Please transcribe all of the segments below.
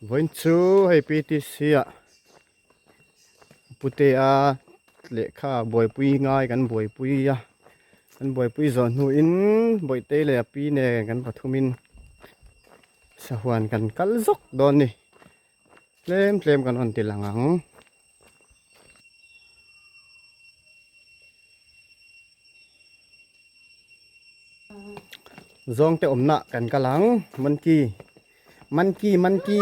Vawiin chu hei PTC ah Putea lehkha buaipui ngai kan buaipui a, kan buaipui zawh hnuin Bawihtei leh a pi nen kan pathumin sahuan kan kal zawk dawn a ni. Tlem tlem kan rawn ti lang ang. Zawng te awmna kan kal ang monkey monkey monkey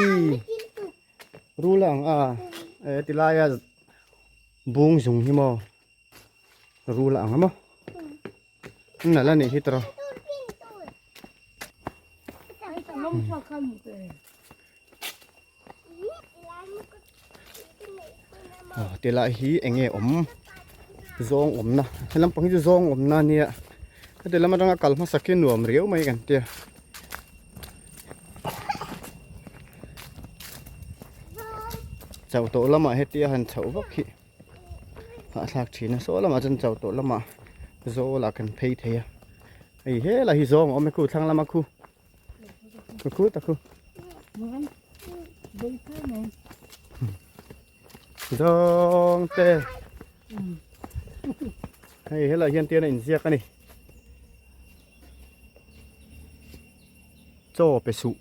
rul a ang a e ti laia bung zung hi maw rul a ang a maw nalh a nih hi tawh Ti lai hi eng nge awm zawng awmna he lampang hi chu zawng awmna a nia heti lam atanga kal hmasak hi nuam riau mai kan tia. Chauh tawh lamah hetia han chhoh vak hi hahthlak thin a saw lamah chuan chauh tawh lamah zawl ah kan phei thei a hei helai hi zawng a awm e khu thlang lama khu. Khu ta khu. Zawng te. Hei helai hian tian a inziak a ni. Chaw pe suh.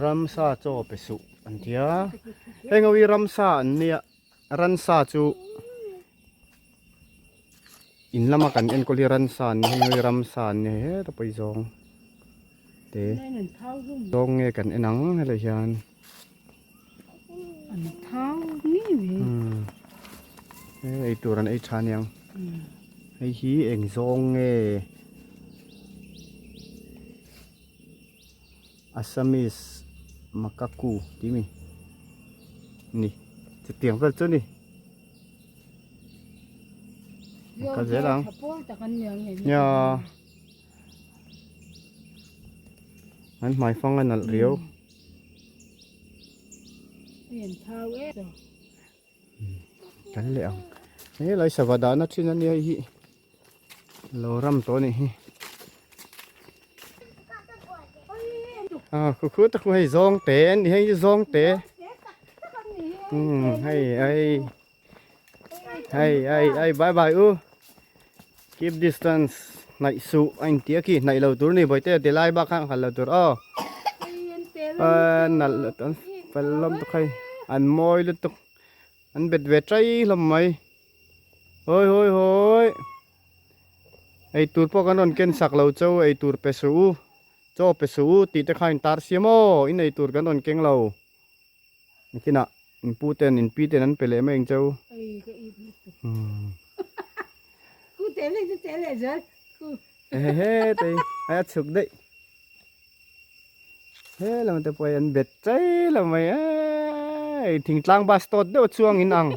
Ramsa chaw pe suh an tia. Heng ho hi ramsa an nia. Ransa chu In lama kan enkawl hi ransa an ni hei ramsa an ni heta pawh hi zawng te zawng nge kan en ang helai hian ei tur an ei tha aniang hei hi eng zawng nge Assamese makaku tih mi ni chutiang vel chu a ni. Kal zel ang. Nia. An hmai fang a nalh riau. Kal leh ang. He lai sava dahna thin a nia hi. Lo ram tawh a nih hi. Ah khu khu tak hei zawng te an ni hei zawng te. Hei hei. Hei hei hei bye bye u. Keep distance hnaih suh a inti a khi hnaih lo tur ni bawihte ti lai bak khan khalh lo tur aw. Nalh an fel hlawm tuk hei an mawi lutuk an bet ve chai hlawm mai. Hawi hawi hawi eitur pawh kan rawn ken sak lo cheu eitur pe suh u chaw pe suh u tih te kha in tar siam aw in eitur kan rawn keng lo. Nikinah in pu ten in pi ten an pe leh mai ang cheu. Hehe tei ai a chhuk daih. He lam te pawh hi an bet chai lo mai eii thingtlang bus tawt deuh chuang in ang.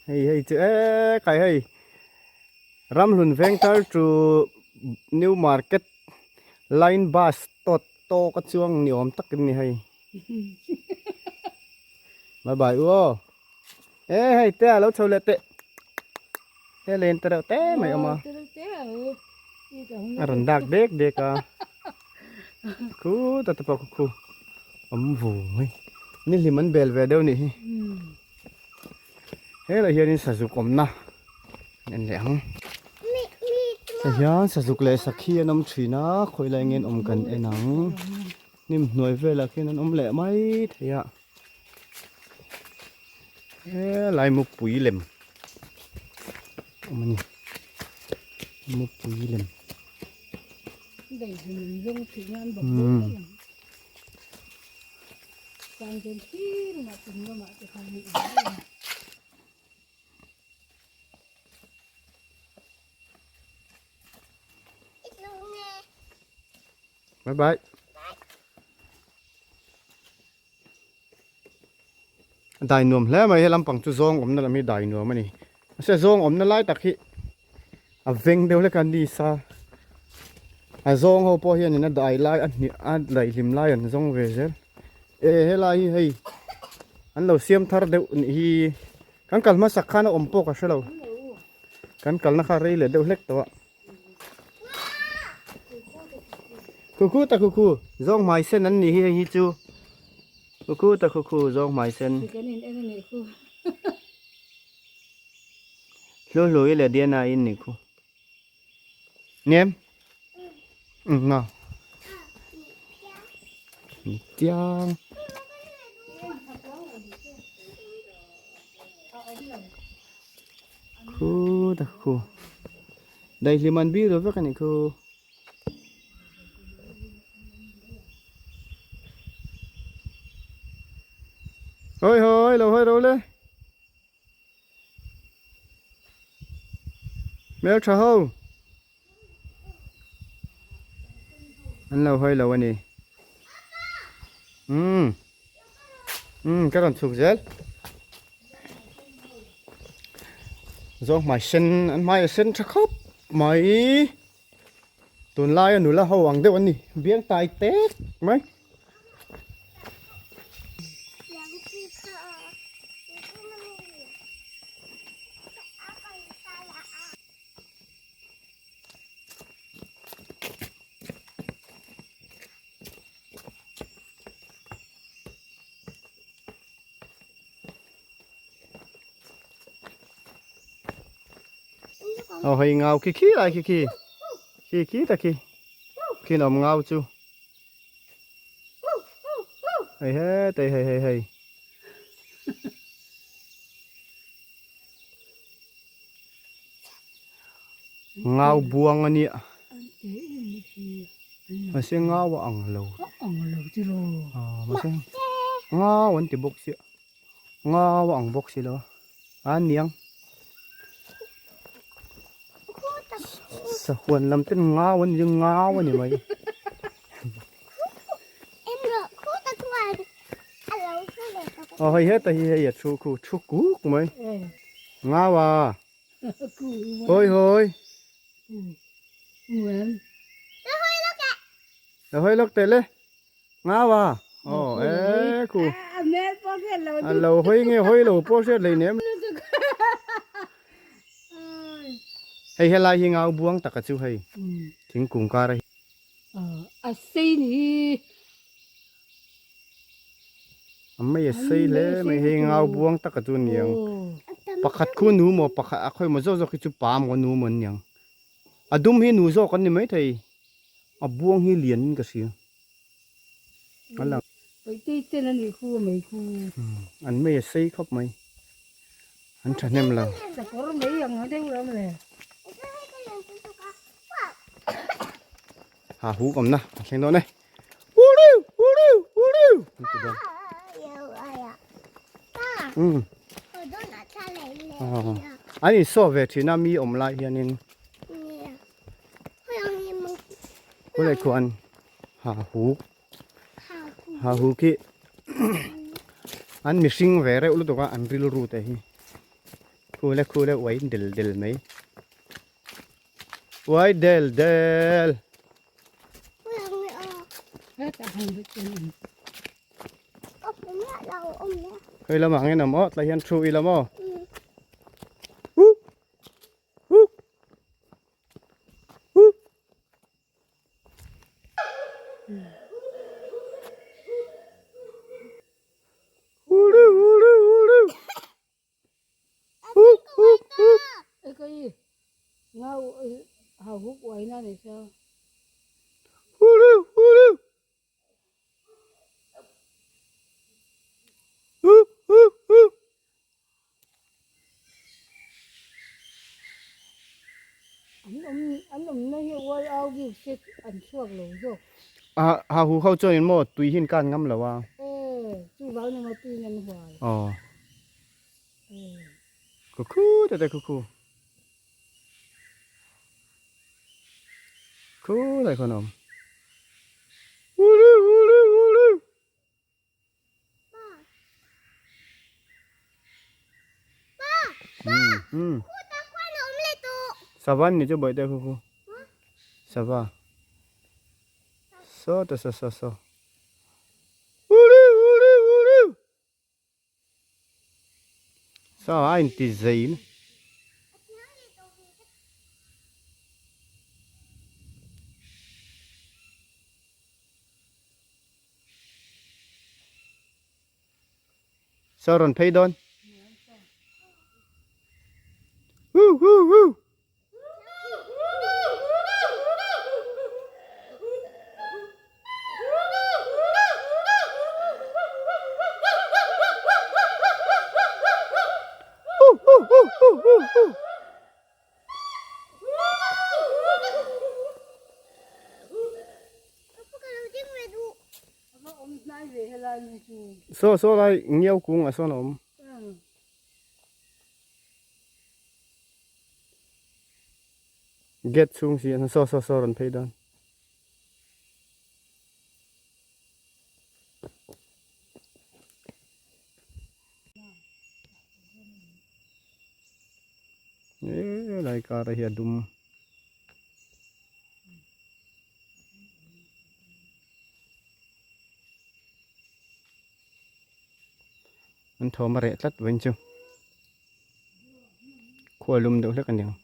Hei hei chu e kai hei Ramhlun Vengthar to New Market Line bus tawt tawk a chuang ni awm tak in ni hei. Bye bye u aw. E hei te a lo chho leh teh. He len te reuh te mai awm a. A rawn dak dek dek a. Khu ta te pawh khu khu. Awm vu mai. Ni hlim an bel ve deuh nih hi. Helai hianin sazuk awmna an en leh ang. Tihian sazuk leh sakhi an awm thin a, khawi lai nge an awm kan en ang. Hnim hnuai velah khian an awm leh mai thei a. Helai mupui lem awm a ni, mupui lem. Bye bye. Dai nuam hle mai he lampang chu zawng awmna lam hi dai nuam a ni. Mahse zawng awmna lai tak hi a veng deuh hlek a ni sa. A zawng ho pawh hianin a dai lai a hnih a daihlim lai an zawng ve zel. E helai hi hei an lo siam thar deuh nih hi kan kal hmasak khan a awm pawh ka hre lo. Kan kalna kha rei leh deuh hlek tawh a. Khu khu ta khu khu zawng hmai sen an nih hi hei hi chu khu khu ta khu khu zawng hmai sen. Hlu hlu i leh Diana in nih khu. Nem. Ừ nào. Chiang. Khu ta khu. Đây thì mình biết rồi với cái này khu. Hoi hoi, lo hoi ro le. Hmel tha ho. An lo hawi lo a ni. Umm. Umm ka rawn chhuk zel. Zawng hmai sen an hmai a sen tha khawp mai. Tunlaia nula ho ang deuh an ni. Biang tai tek mai. Aw hei ngau khi khi lai khi khi khi khi ta khi khi nó ngau chu hei he tei hei hei hei ngau buang a nia mahse ngau a ang lo mahse ngau an ti bawk sia ngau a ang bawk si lo a niang sahuan lam ten ngau an ni ngau a ni mai. Aw hei heta hi hei a thu khu thu kuk mai ngau a hawi hawi la hawi lawk teh le ngau a aw e khu a lo hawi nge hawi lo pawh hriat hlei nem hei helai hi ngau buang taka chu hei thingkung kar a hi. A sei ni hi. A mai a sei hle mai hei ngau buang taka chu aniang. Pakhat khu nu maw pakhat a khawi maw zawk zawk hi chu pa maw nu maw aniang. A dum hi nu zawk an ni maithei. A buang hi lian in ka hria. A lang. Paitei ten a nih khu mai khu. An mai a sei khawp mai. An thahnem lo. Sakawr mai ang a deuh lam le. Ha hu awm na a thleng dawn e. Uriu uriu uriu an ti dawn. Um. An in saw ve thin a mi awm lai hianin. Khulai khuan ha hu ha hu khi an mihring ve reuh lutuk a an rilru te hi khule khule uai del del mai. Uai del del. Khoi lamah nge nam aw tlai hian thu ila maw. Ha hu ho chuan in maw tui hi an kan ngam lo a. Aw. Khu khu te te khu khu. Khu lai khawn a awm. Sava ni chu bawihte khu khu. Sava. Saw ta saw saw saw. Saw a inti zei in. Saw rawn phei dawn. Woo woo woo. Saw saw lai ngiau kung ah sawn a awm. Gate chhung si ah saw saw saw rawn phei dawn. Helai kar hi a dum. An thawm a reh tlat vawiin chu. Khua lum deuh hlek a ni ang.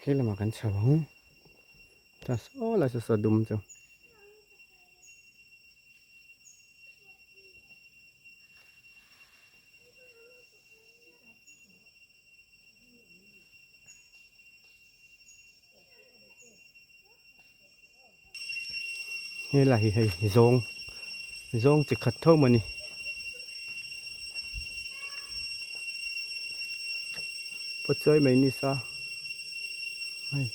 Khi lamah kan chho ang. Chuan saw lai saw saw dum chu. Helai hi hei zawng zawng chi khat tho mawni pawt chawi mai ni sa hei.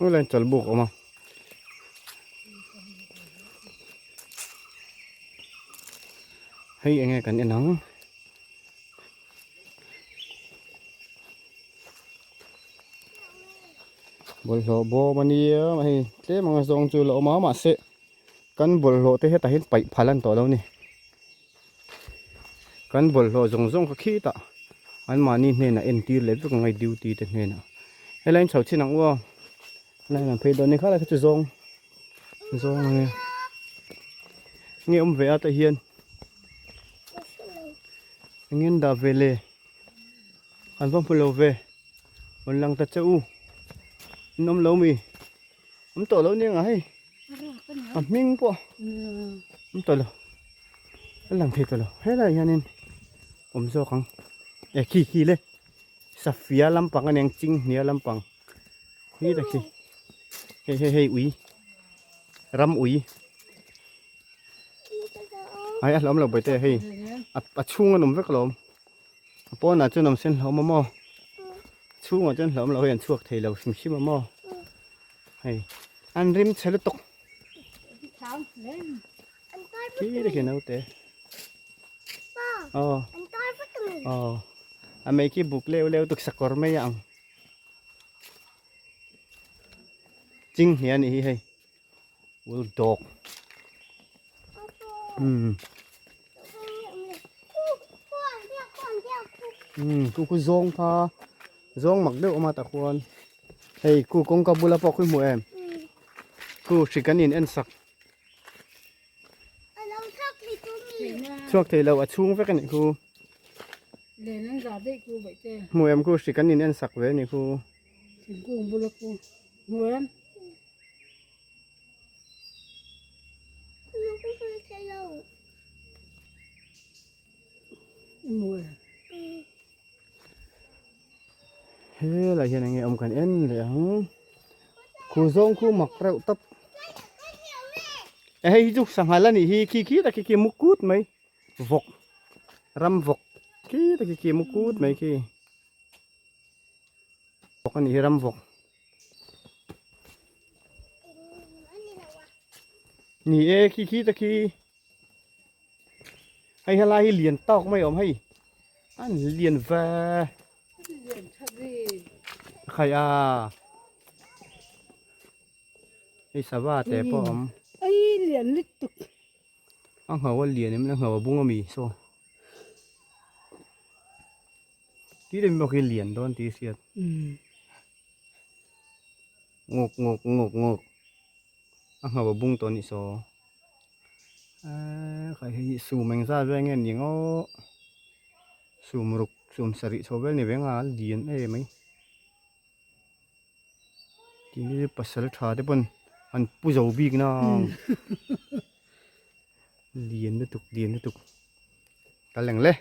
Helai chawlhbuk a awm a. Hei enge kan en ang. Bawlhhlawh bawm a nia hei tlem anga zawng chu la awm a mahse kan bawlhhlawh te hetah hian paih phal a ni tawh lo a ni. Kan bawlhhlawh zawng zawng kha khitah anmahni hnenah entir leh vek ang hei duty te hnenah. Helai in chho chin ang u aw helai an phei dawn a ni khalai kha chu zawng zawng a nia nge awm ve a tah hian eng en dah ve le an va hmu lo ve rawn lang ta che u an awm lo mi awm tawh lo nia hei a hming pawh awm tawh lo a lang thei tawh lo helaiah hianin awm zawk ang e khi khi le. Safia lampang a niang chinghnia lampang hi ta khi hei hei hei ui ram ui ai a hlawm lo bawihte hei a chhung a nawm vek alawm a pawnah chuan awm sen hlawm a maw chhungah chuan hlawm lo hei an chhuak thei lo hrim hrim a maw hei an rim chhe lutuk khi te khi naute aw aw a mei khi buk leu leu tuk sakawr mai a ang chinghnia a nih hi hei wool dog umm umm khu khu zawng kha zawng mak deuh awm a tah khuan hei khu kawngka bula pawh khu i hmu em khu hrik an in en sak. Chhuak thei lo a chhung vek a nih khu. Hmu em khu hrik an in en sak ve a nih khu. Thingkung bula khu hmu em. Hmu em. Helai hian enge awm kan en leh ang khu zawng khu mak reuh tawp e hei hi chu sanghal a nih hi khi khi tak khi khi mu kut mai vawk ram vawk khi tak khi khi mu kut mai khi vawk a nih hi ram vawk ni e khi khi tak khi. Hei helai hi lian tawk mai awm hei an lian ve khai a hei sava te pawh awm ai lian lutuk a ngho a lian em a ngho a bung ami saw ti deuh bawk hi lian dawn tih hriat. Nguk nguk nguk nguk a ngho a bung tawh a nih saw eee khai hei hi sum engzat vel nge ni ngawh sum ruk sum sarih chho vel ni ve anga lian em mai tin hi pasal tha te pawn an pu zo bik nang lian lutuk lian lutuk kal eng le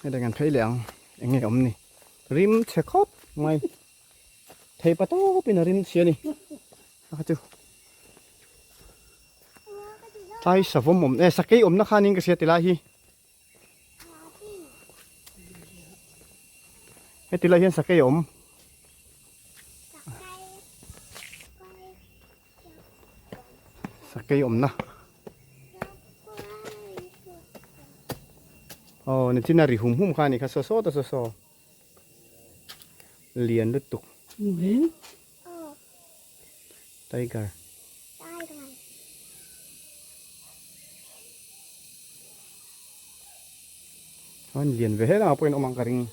heta kan phei leh ang eng nge awm ni rim chhe khawp mai thei pa tawpin a rim chhia a ni a kha chu tlai savawm awm e sakei awmna khanin ka hria tilai hi heti lai hian sakei a awm sakei awmna aw nichina ri hum hum kha a ni kha saw saw ta saw saw lian lutuk tiger an lian ve hle ang pawhin awm ang ka ring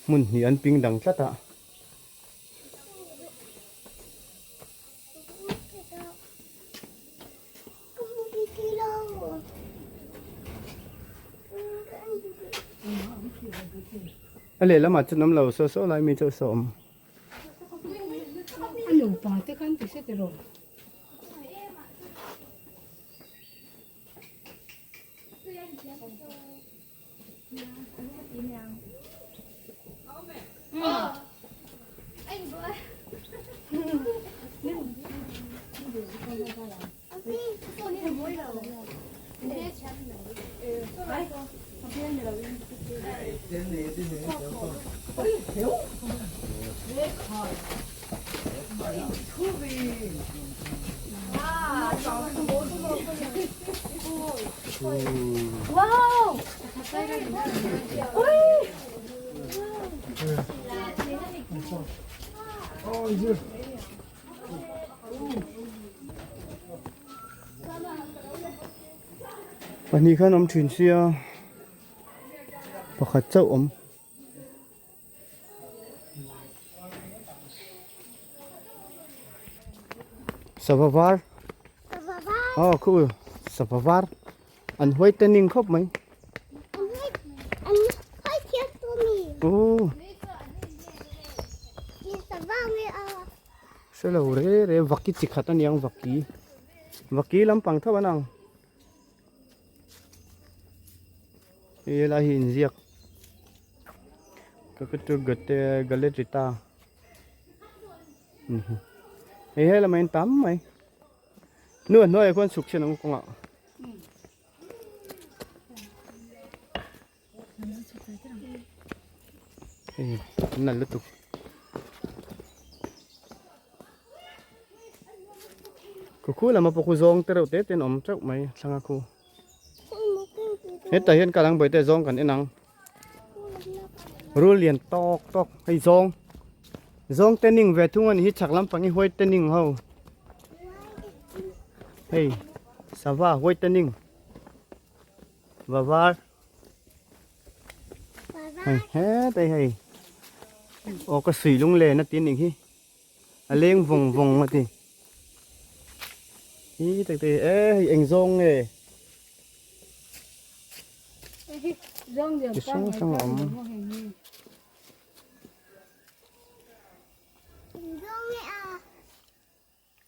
hmun hnih an ping dang tlat a. A lehlamah chuan awm lo saw saw lai mi chu a sawm. A nupa te khan ti se tiraw. Pahnih khan awm thin sia pakhat chauh awm. Sava var aw khu sava var an huai te ning khawp mai aw hrelo re re vaki chi khat aniang vaki vaki lampang tho an ang. Hei helai hi inziak Kakatu Gate Galerita hei he lamah hian tam mai nu a hnuaiah khuan chhuk chhian ang kawngah. Hei an nalh lutuk. Khu khu lama pawh khu zawng te reuh te te an awm teuh mai thlang a khu. Hetah hian ka dang bawihte zawng kan en ang. Rul lian tawk tawk hei zawng zawng te ning ve thung a ni hi chhak lampang hi huai te ning ho. Hei sava huai te ning. Va var hei hetei hei aw ka sui lung len a ti anih hi a leng vawng vawng a ti hi tak te e hei eng zawng nge chi hrang hrang a awm.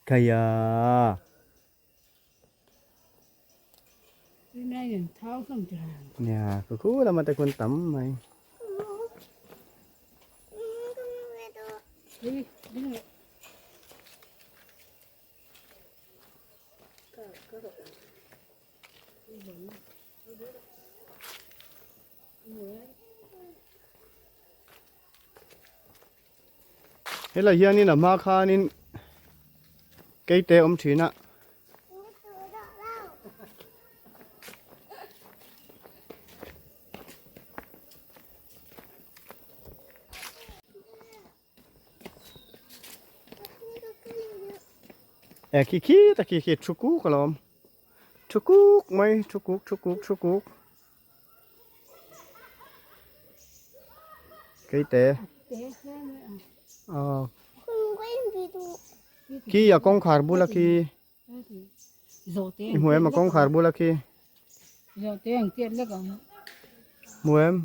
Kaya. Nia, ku khu lama te khuan tam mai. Helai hianin a hma khanin keite a awm thin a. E khi khi ta khi khi thu kuk alawm thu kuk mai thu kuk thu kuk thu kuk. Keite. Aw. Khi a kawngkhar bula khi. I hmu em a kawngkhar bula khi. Hmu em?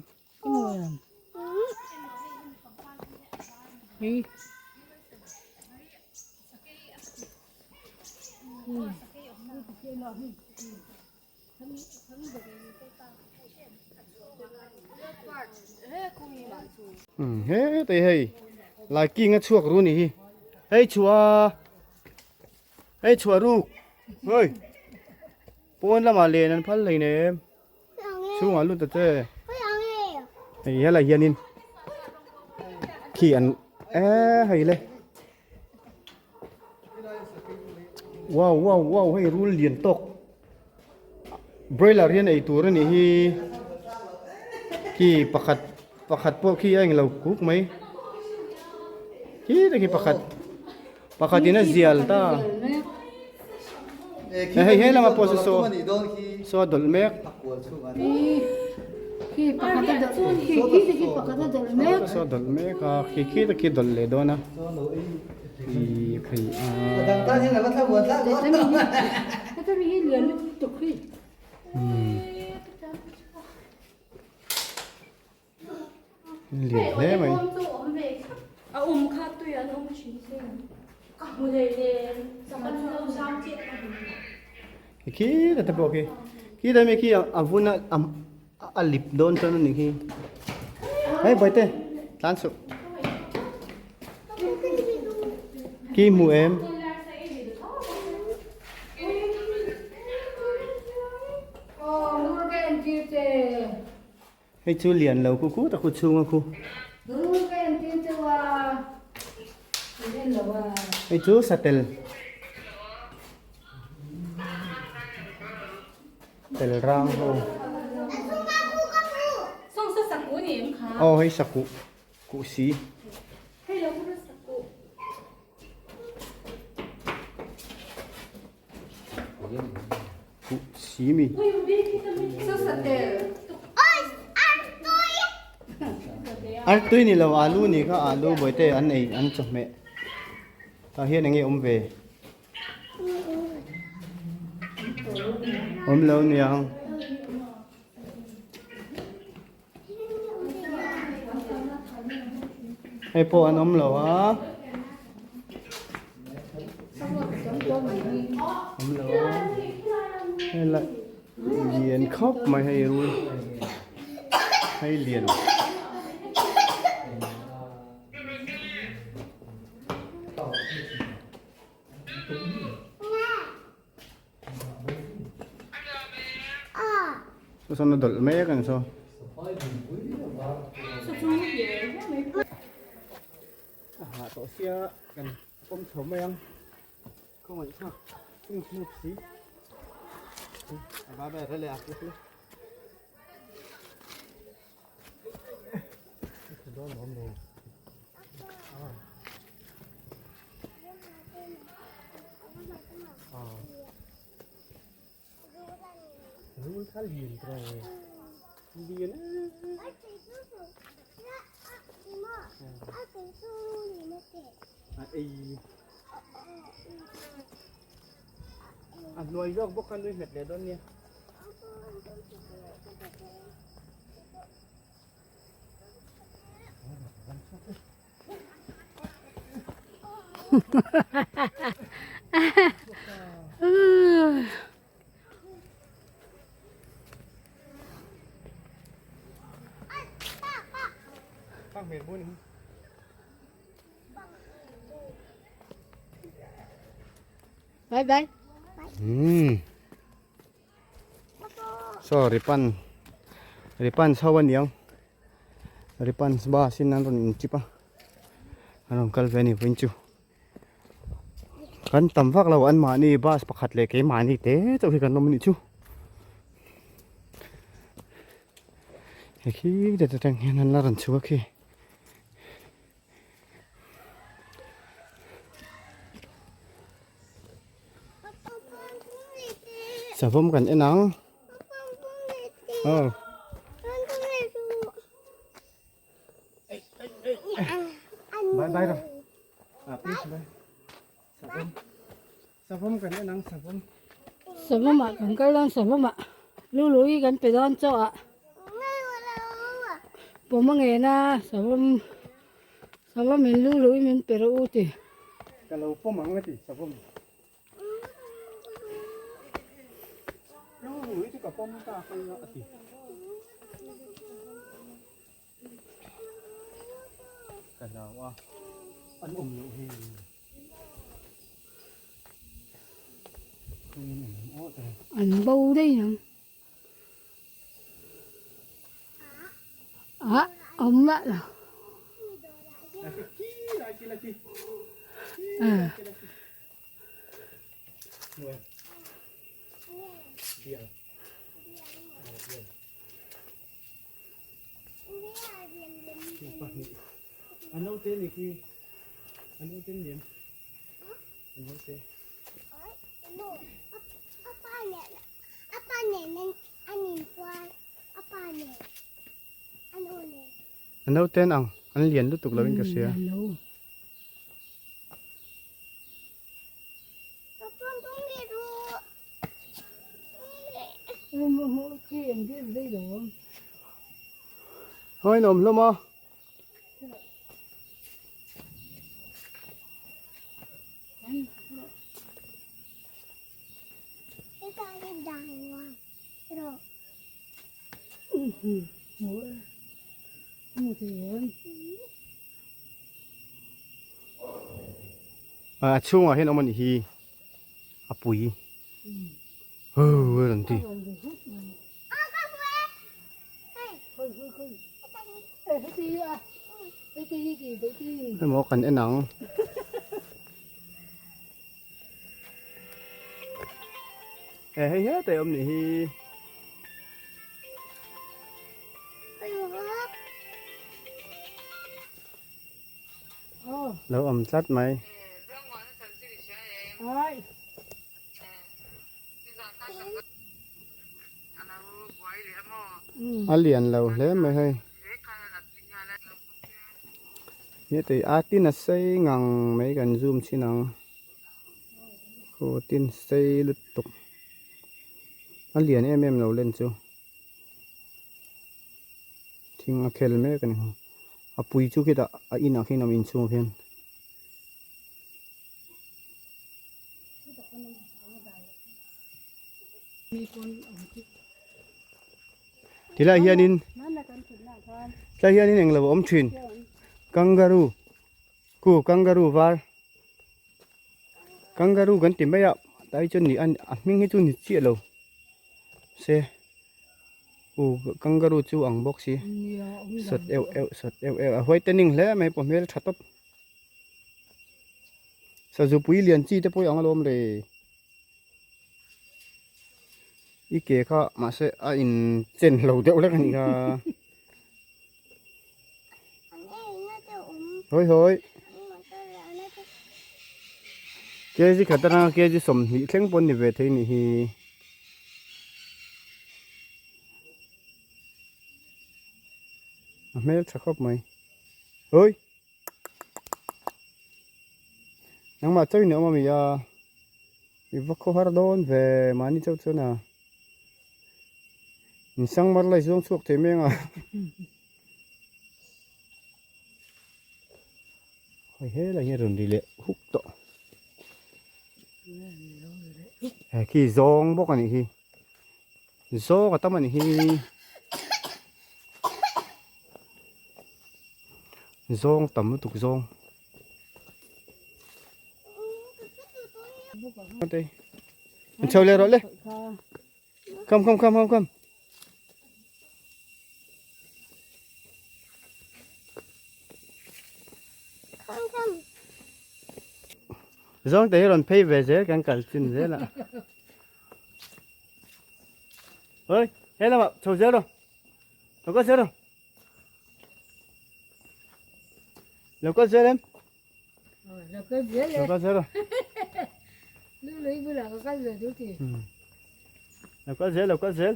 Umm hetei hei laiking a chhuak ru ni hi hei chhuah hei chhuah ruk hei pawn lamah len an phal hlei nem chhungah lut ta che hei helai hianin khi an e hei le. Wow wow wow hei rul lian tawk broiler hian ei tur a nih hi khi pakhat pakhat pawh khi a englo kuk mai khi te khi pakhat pakhat in a zial ta hei he lama pawh saw saw saw a dawlh mek saw a dawlh mek a khi khi te khi dawlh leh dawn a. Ih phei a. Lian hle mai. Khi ta pawh khi. Khi ta mi khi a vun a a lip dawn chuan a nih khi. Hei bawihte tlan suh. Khi hmu em. Hei chu lian lo khu khu tak khu chhunga khu. Hei chu satel. Tel rang ho. Aw hei sakuh kuh si. Kuh si mi. Artui ni lo alu ni kha alu bawihte an ei an chawhmeh. Tah hian enge awm ve. Awm lo niang. Hei pawh an awm lo a. Awm lo a. Hei la lian khawp mai hei rul. Hei lian. Saw sawn a dawlh mek ang saw. A hah tawh sia kan pawm chho mai ang. Khawngaih thlak chung chhung si. A ba ber le a puk le. Rul kha lian tawh lian a ei a hnuai zawk bawk kha nui nghet leh dawn nia. Bye bye. Saw ripan ripan chho a niang ripan bus in an rawn in chip a an rawn kal ve a ni vawiin chu kan tam vak lo an mahni bus pakhat leh keimahni te chauh hi kan awm a nih chu hei khi te atang hian an la rawn chhuak khi. Savawm kan en ang. Aw. Savawm kan en ang savawm. Savawm ah kan kal dawn savawm ah lulu hi kan pe dawn chaw ah pawm a ngen a savawm savawm in lulu hi min pe rawh u ti. Ka lo pawm ang a ti savawm. Lulu hi chu ka pawm ta a a ti. Ka hlau a an awm loh hi. An bo daih ang. Ah awm lah lo. Ah. An naute ni khi an naute lian an naute an naute an ang an lian lutuk lo in ka hria. Hawi an awm hlawm a. A chhungah hian awm a nih hi a pui huu a rawn ti. Emaw kan en ang. E hei hetai awm nih hi. Lo awm tlat mai. A lian lo hle mai hei. Hetei a tin a sei ngang mai kan zoom chhin ang. Khaw tin sei lutuk. A lian em em lo len chu. Thing a khel mek a ni. A pui chu khitah a inah khian a awm inchhungah khian. Tilai hianin tilai hianin englo a awm thin kangaroo khu kangaroo var kangaroo kan ti mai a tai chuan ni a hming hi chu ni chiah lo se u kangaroo chu ang bawk si sawt euh euh sawt euh euh a huaitening hle mai pawh hmel tha tawp. Sazupui lian chi te pawh hi ang alawm le. I ke kha mahse a in chen lo deuh hlek a nih kha. Hawi hawi. Kg khat atanga kg 20 thleng pawn ni ve thei nih hi. A hmel tha khawp mai. Hawi. Nangmah chauh in a awm a mi a, i va khawhar dawn ve mahni chauh chuan a insang mar lai zawng chhuak thei mai ang a. Hei helai hi a rawn ri leh huk tawh. He khi zawng bawk a nih hi. Zawng a tam a nih hi. Zawng tam lutuk zawng. An chho leh rawh le. Come come come come come. Zawng te hi rawn phei ve zel kan kal chin zel a. Oi, he lamah chho zel rawh. Lo kal zel rawh. Lo kal zel em? Lo kal zel e. Lo kal zel rawh. Lu lui bulah ka kal ve duh ti. Lo kal zel, lo kal zel.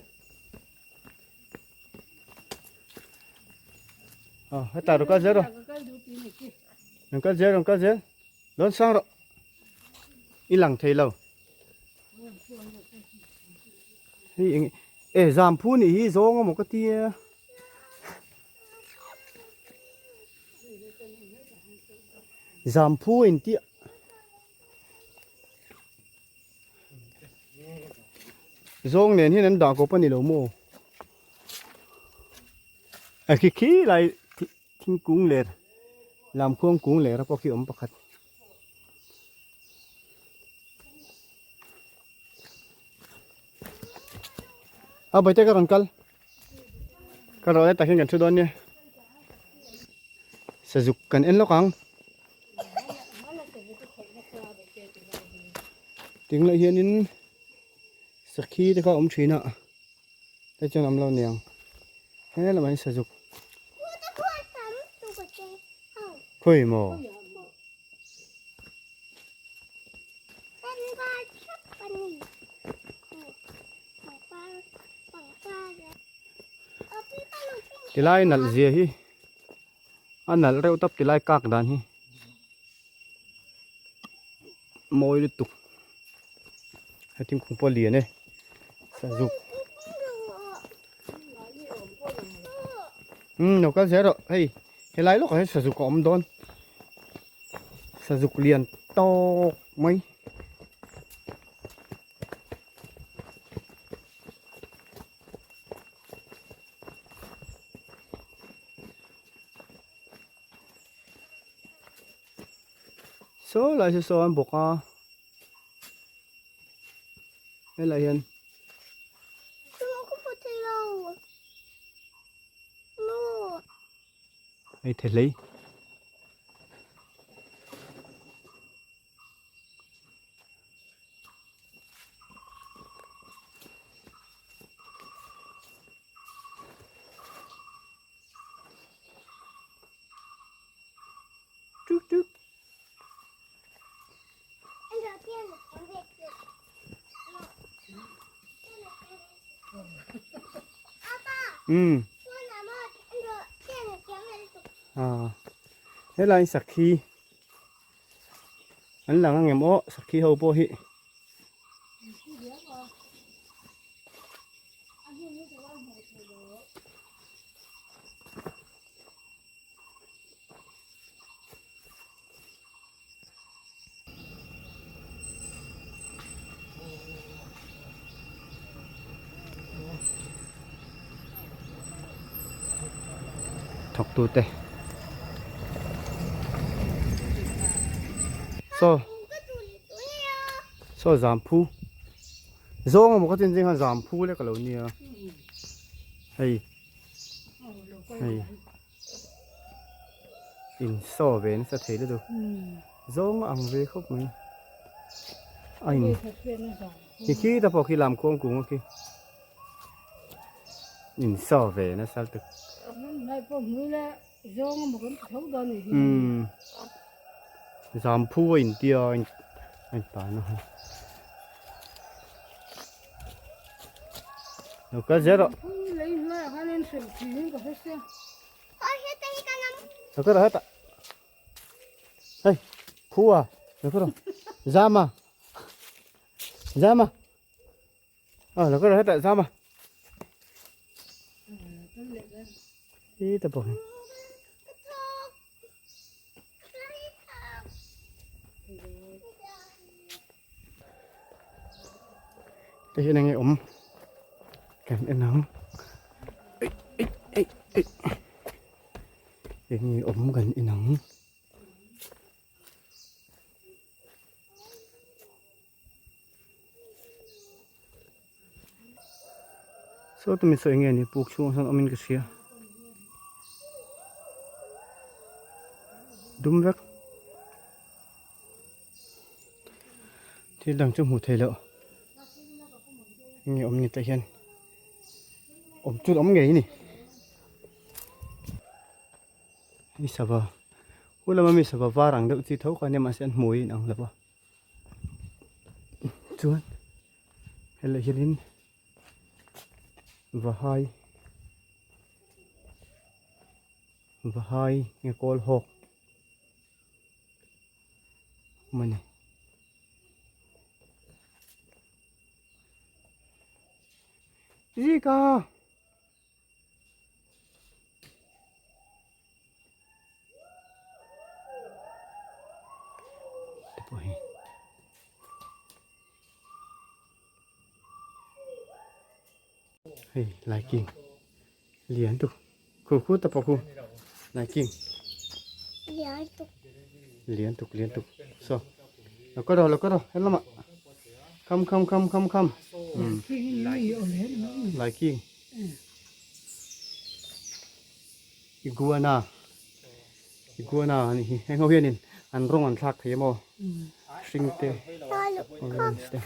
Oh, hetah lo kal zel rawh. Lo kal zel, lo kal zel. Lawn sang rawh. I lang thei lo. Hei eng e zamphu nih hi zawng amaw ka tia. Zamphu a inti a. Zawng nen hian an dah kawp a ni lo maw? A khi khi lai thingkung ler lamkhuang kung ler a pawh khi awm pakhat. A bawihte ka rawn kal ka rawh le takin kan thu dawn nia sazuk kan en lawk ang ting lah hianin sakhi te kha a awm thin a hei chuan awm lo niang he lamah hian sazuk khawi maw. Tilai nalh zia hi a nalh reuh tawp tilai kak dan hi mawi lutuk he thingkung pawh a lian e sazuk umm lo kal zel rawh hei helai lawkah hian sazuk a awm dawn. Sazuk lian tawk mai. Saw lai saw saw an bawk a helai hian Hei the hlei. Tuk tuk. Um. À. Helai sakhi an lang angem aw sakhi ho pawh hi. Thawk tu te saw saw zam phu zawng emaw ka chin zing khan zam phu lek alo nia hei hei. In saw ve nasa thei lutuk zawng a ang ve khawp mai a in khi khi ta pawh khi lam khuang kung a khi in saw ve nasa lutuk umm zam phu a in tia a in tan a lo kal zel rawh. Lo kal rawh hetah. Hei, khu à, lo kal rawh. Zam à. Zam à. Ờ, lo kal rawh hetah zam à. Ý ta bỏ. Te hian enge awm kan en ang eih eih eih eih enge awm kan en ang. Saw tumi saw enge ni puk chhungah sawn awmin ka hria dum vek thil dang chu hmuh theih loh enge awm ni tah hian awm chu awm ngei a ni hei sava hu lama mi sava var ang deuh chi tho kha ania mahse an hmui a inang lo a. Chuan helai hianin vahai vahai nge kawl hawk awm a ni. Zika. Te pawh hi. Hei laiking lian tuk khu khu ta pawh khu laiking lian tuk lian tuk lian tuk so lo ka ro lo ka ro helama kham kham kham kham kham laiking iguana iguana ani hi heng ho hianin an rawng an thlak thei emaw hring te orange te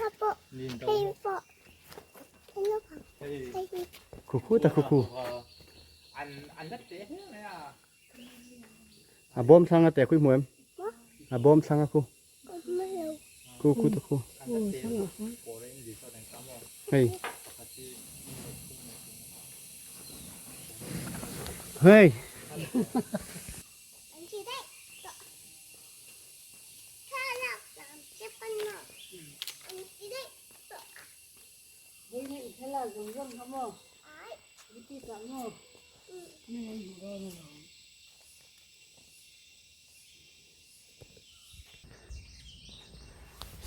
Khu khu ta khu khu. A bawm thlang a te khu hmu em? A bawm thlang a khu. Khu khu ta khu. Hei. Hei.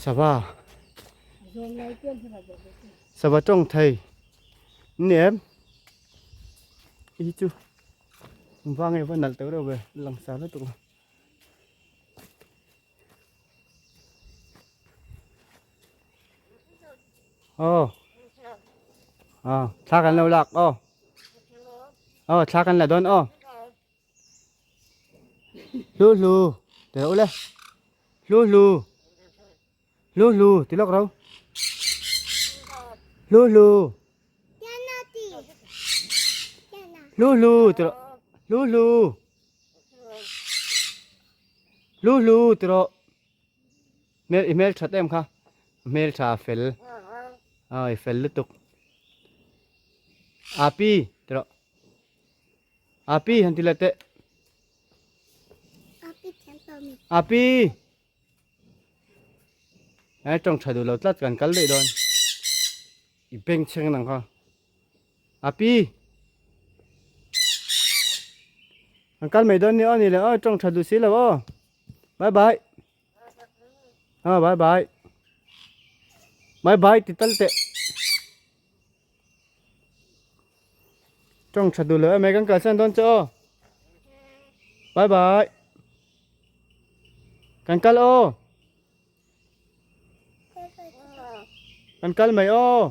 Sava Sava tawng thei ni em hi chu vang e va nalh teuh reuh ve langsar lutuk lo. Aw aw thla kan lo lak aw aw thla kan la dawn aw hlu hlu ti ro le hlu hlu hlu hlu ti lawk ro hlu hlu hlu hlu ti ro hlu hlu Hlu hlu ti rawh hmel i hmel that em kha hmel tha fel a i fel lutuk api ti rawh api han ti leh teh api e tawng tha duh lo tlat kan kal daih dawn i beng chheng nang kha Api. An kal mai dawn ni aw ni le aw tawng tha duh si lo aw. Bye bye. Ah bye bye. Bye bye ti tal teh. Tawng tha duh lo em kan kalsan dawn che aw. Bye bye. Kan kal aw. Kan kal mai aw.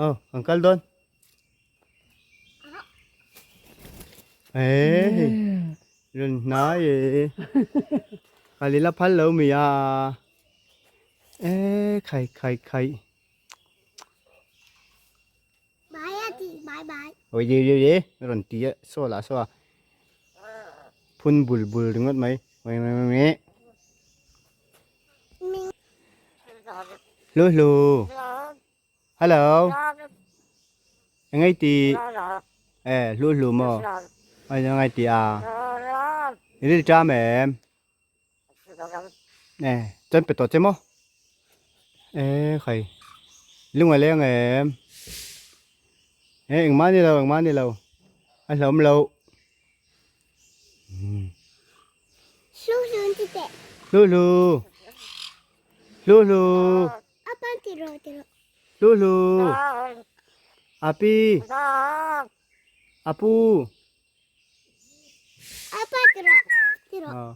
Aw, kan kal dawn. Ê, run hnai e. Kalila phal lo mi a. Ê, khai khai khai. Oi ye ye ye rawn ti a saw lah saw a phun bul bul ringawt mai mai mai mai mai hlu hlu hello engai ti e hlu hlu maw ai engai ti a i ril ṭam em Nè, chân phải tọt chứ mò. Ê, khẩy. Lung ở leng em. Ê, anh má đi đâu, anh má đi đâu. Anh lộm lâu. Lu lu. Lu lu. Lu lu. Api. Apu. Ờ.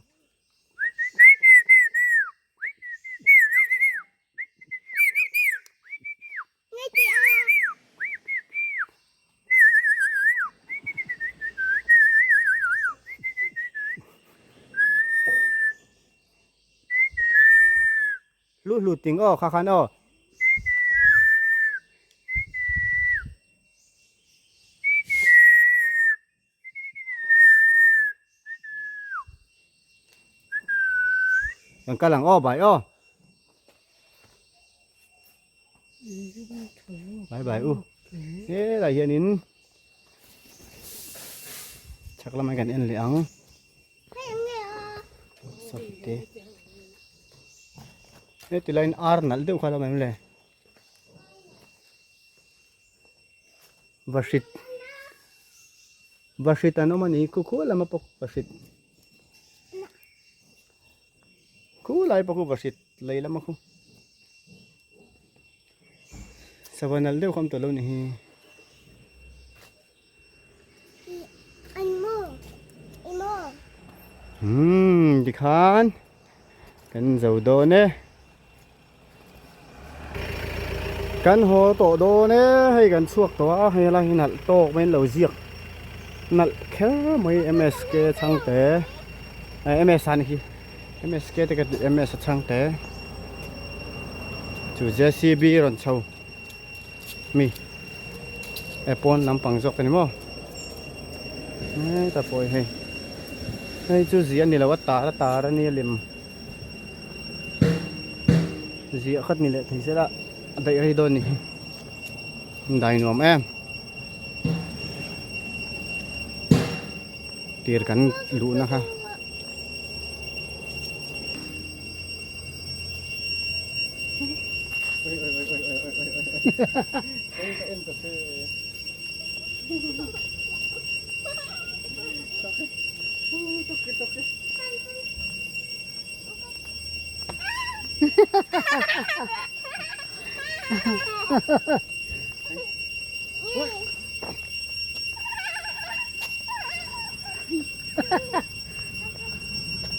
Lu hlu ting aw kha khan aw. Kan kal ang aw bai aw. Bai bai u. He lai hianin chhak lamah kan en leh ang. te. Heti laiin ar nalh deuh kha a lo awm em le? Vahrit Vahrit an awm a ni khu khu lama pawh vahrit khu lai pawh khu vahrit lei lama khu sava nalh deuh kha awm tawh lo ni hi. Umm tikhan kan zo dawn e kan haw tawh dawn e hei kan chhuak tawh a hei lai hi nalh tawk mai an lo ziak nalh kher mai MSK chhangte MS a ni hi MSK te ka ti MS a chhangte chu JCB rawn chho. Mi e pawn lampang zawk a ni maw heta pawh hi hei hei chu ziah a ni lo a tar a tar a nia lem ziah khat ni leh thei se la a daih rei dawn a ni hi dai nuam em tir kan luhna kha.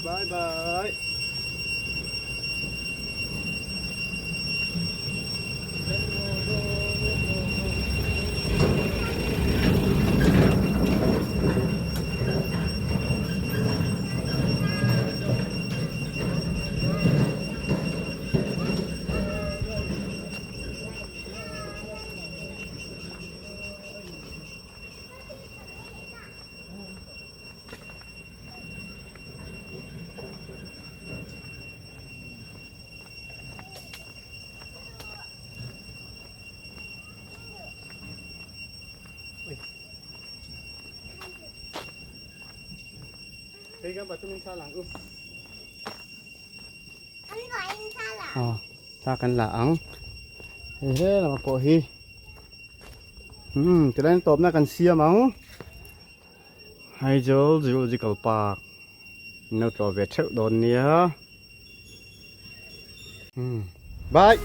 Bye bye. Thla kan la ang hei he lamah pawh hi umm tilai tawpna kan siam ang. Aizawl Zoological Park in lo tlawh ve theuh dawn nia umm bye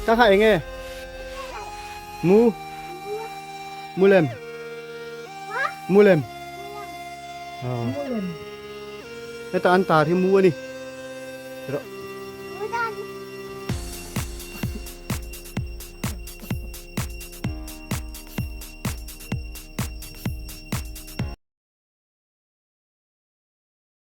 ka kha eng nge mu mu lem mu lem heta an tar hi mu a ni.